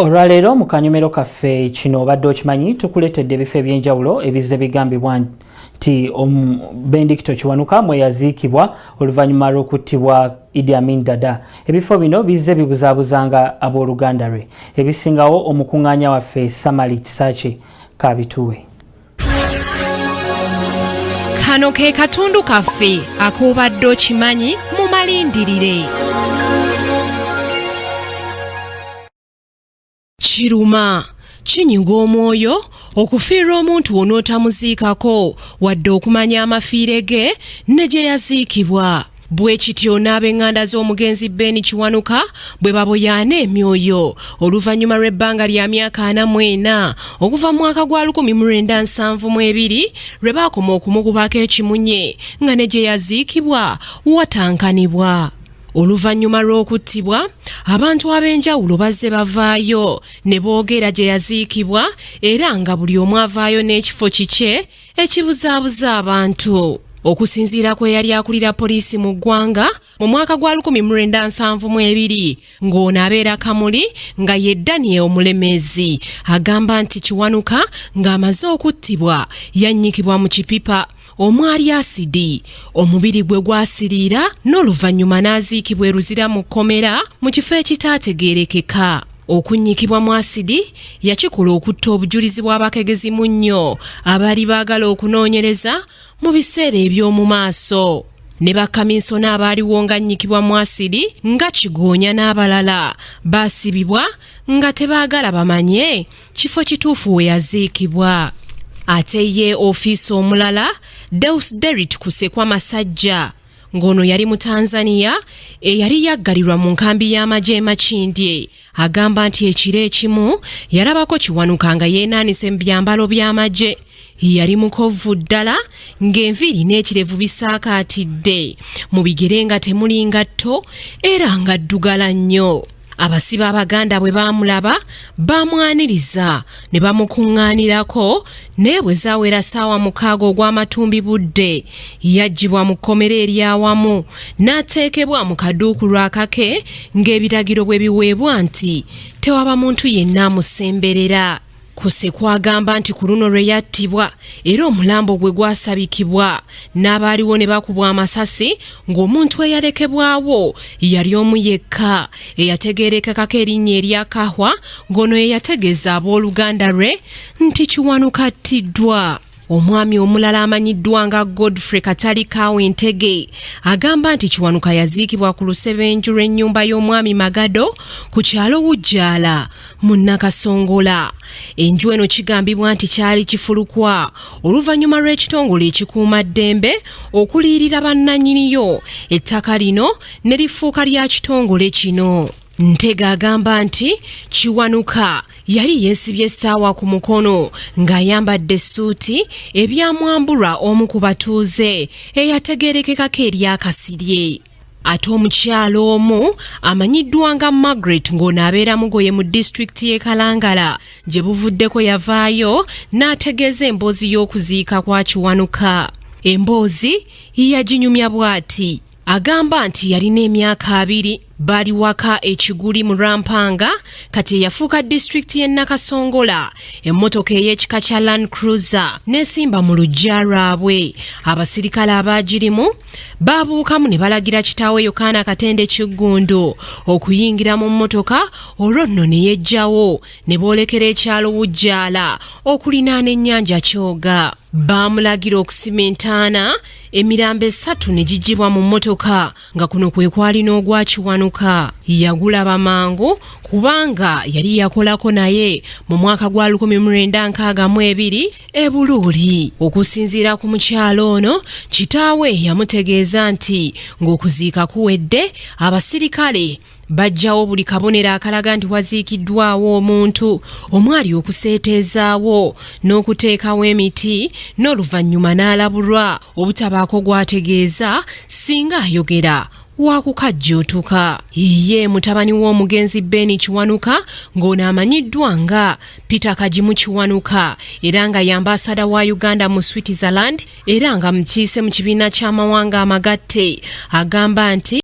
Olwaleero mu kanyomero kaffe kino obadde okimanyi, tukuleetedde ebifo ebyenjawulo ebizze bigambibwa nti Benedicto Kiwanuka mwe yaziikibwa oluvannyuma lw'okuttibwa Idi Amin Dada. Ebifo bino bizze bibuzaabuzanga abooluganda lwe. Ebisingawo omukuŋŋaanya waffe Samali Kisakye kabituwe. Kano ke katundu kaffe ak'obadde okimanyi mu malindirire. Kiruma, kinyiga omwoyo okufiirwa omuntu wo n'otamuziikako wadde okumanya amafiire ge ne gye yaziikibwa. Bwe kityo n'ab'eŋŋanda z'omugenzi Ben Kiwanuka bwe baboyaana emyoyo oluvannyuma lw'ebbanga lya myaka 44 okuva mu mwaka gwa 1972 lwe baakoma okumukubako ekimunye nga ne gye yaziikibwa watankanibwa. Oluvannyuma lw'okuttibwa, abantu ab'enjawulo bazze bavaayo ne boogera gye yaziikibwa era nga buli omu avaayo n'ekifo kikye ekibuzaabuza abantu. Okusinziira ku eyali akulira poliisi mu ggwanga mu mwaka gwa 1972 ng'ono abeera Kamuli nga ye Daniel Mulemeezi agamba nti Kiwanuka ng'amaze okuttibwa yannyikibwa mu kipipa omwali asidi, omubiri gwe gwasiriira n'oluvannyuma n'aziikibwa e Luzira mu kkomera mu kifo ekitaategeerekeka. Okunnyikibwa mu asidi yakikola okutta obujulizi bw'abakegezi munnyo abaali baagala okunoonyereza mu biseera eby'omu maaso. Ne bakaminsona abaaliwo ng'annyikibwa mu asidi nga Kigoonya n'abalala baasibibwa nga tebaagala bamanye kifo kituufu we yaziikibwa. Ate ye ofiisa omulala Deus Derit Kusekwa Masajja ng'ono yali mu Tanzania eyali yaggalirwa mu nkambi y'amagye e Makindye agamba nti ekiro ekimu yalabako Kiwanuka nga yeenaanise mu byambalo by'amagye. Yali mukovvu ddala ng'enviiri n'ekirevu bisaakaatidde, mu bigere nga temuli ngatto era ng'addugala nnyo. Abasibe Abaganda bwe baamulaba baamwaniriza ne bamukuŋŋaanirako, naye bwe zaawera ssaawa 6 ogw'amatumbi budde yaggyibwa mu kkomera ery'awamu n'ateekebwa mu kaduukulu akake ng'ebiragiro bwe biweebwa nti tewaba muntu yenna amusemberera. Kusekwa agamba nti ku luno lwe yattibwa era omulambo gwe gwasabikibwa n'abaaliwo ne bakubwa amasasi ng'omuntu eyalekebwawo yali omu yekka eyategeerekekako erinnya erya Kahwa ng'ono ye yategeeza abooluganda lwe nti Kiwanuka attiddwa. Omwami omulala amanyiddwa nga Godfrey Katali Kawentege agamba nti Kiwanuka yaziikibwa ku lusebenju lw'ennyumba y'omwami Magado ku kyalo Wujjaala mu Nakasongola. Enju eno kigambibwa nti kyali kifulukwa oluvannyuma lw'ekitongole ekikuuma ddembe okuliyirira bannannyiniyo ettaka lino ne lifuuka lya kitongole kino. Ntege agamba nti Kiwanuka yali yeesibye essaawa ku mukono ng'ayambadde essuuti ebyamwambulwa omu ku batuuze eyategeerekekako erya Kasirye. Ate omukyala omu amanyiddwa nga Margaret ng'ono abeera Mugoye mu disitulikiti y'e Kalangala gye buvuddeko yavaayo n'ategeeza emboozi y'okuziika kwa Kiwanuka. Emboozi yaginyumya bw'ati. Agamba nti yalina emyaka 20, baali waka e Kiguli mu Lwampanga kati eyafuuka disitulikiti y'e Nakasongola, emmotoka ey'ekika kya Land Cruiser n'esimba mu luggya lwabwe. Abasirikale abaagirimu baabuukamu ne balagira kitaawe Yokaana Katende Kiggundu okuyingira mu mmotoka olwo nno ne yeggyawo ne boolekera ekyalo Wujjaala okulinaana ennyanja Kyoga. Baamulagira okusima entaana emirambo 3 ne giggyibwa mu mmotoka nga kuno kwe kwali n'ogwa Kiwanuka. Yagulaba mangu kubanga yali yakolako naye mu mwaka gwa 1962 e Buluuli. Okusinziira ku mukyala ono, kitaawe yamutegeeza nti ng'okuziika kuwedde, abasirikale baggyawo buli kabonero akalaga nti waziikiddwawo omuntu omwali okuseeteezaawo n'okuteekawo emiti, n'oluvannyuma n'alabulwa obutabaako gw'ategeeza singa ayogera wakukajjuutuka. Ye mutabani w'omugenzi Ben Kiwanuka ng'ono amanyiddwa nga Peter Kagimu Kiwanuka era nga y'ambaasada wa Uganda mu Switzerland era nga mukiise mu kibiina ky'amawanga amagatte agamba nti